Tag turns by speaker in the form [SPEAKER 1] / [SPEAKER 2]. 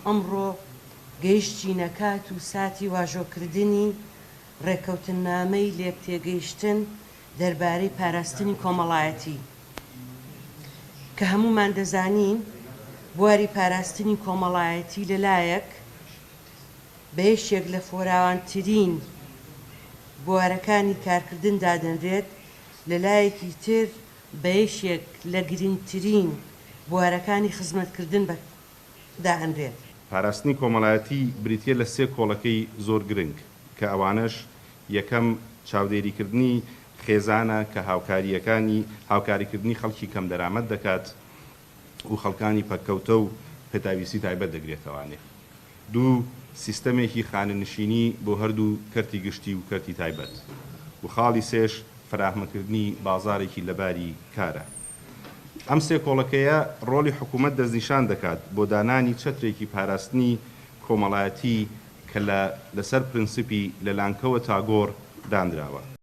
[SPEAKER 1] ئەمڕۆ گەیشتینە کات و ساتی واژۆکردنی ڕێککەوتننامەی لێکتێگەیشتن دەربارەی پاراستنی کۆمەڵایەتی، کە هەموومان دەزانین بواری پاراستنی کۆمەڵایەتی لەلایەک بە یەکێک لە فۆراوانترین بوارەکانی کارکردن دادەنرێت، لەلایەکی تر بە یەکێک لە گرنگترین بوارەکانی خزمەتکردن بە دائەنرێت.
[SPEAKER 2] پاراستنی کۆمەڵایەتی بریتییە لە سێ کۆڵەکەی زۆر گرنگ کە ئەوانەش، یەکەم، چاودێریکردنی خێزانە کە هاوکارییەکانی هاوکاریکردنی خەڵکی کەمدەرامەت دەکات و خەڵکانی پەککەوتە و پێداویستی تایبەت دەگرێتەوانێ. دوو، سیستەمێکی خانەنشینی بۆ هەردوو کەرتی گشتی و کەرتی تایبەت و خاڵی سێش فەراهمکردنی بازاڕێکی لەباری کارە. ئەم سێ کۆڵەکەیە ڕۆڵی حکوومەت دەستنیشان دەکات بۆ دانانی چەترێکی پاراستنی کۆمەڵایەتی کە لە لەسەر پرنسپی لە لانکەوە تا گۆڕ دانراوە.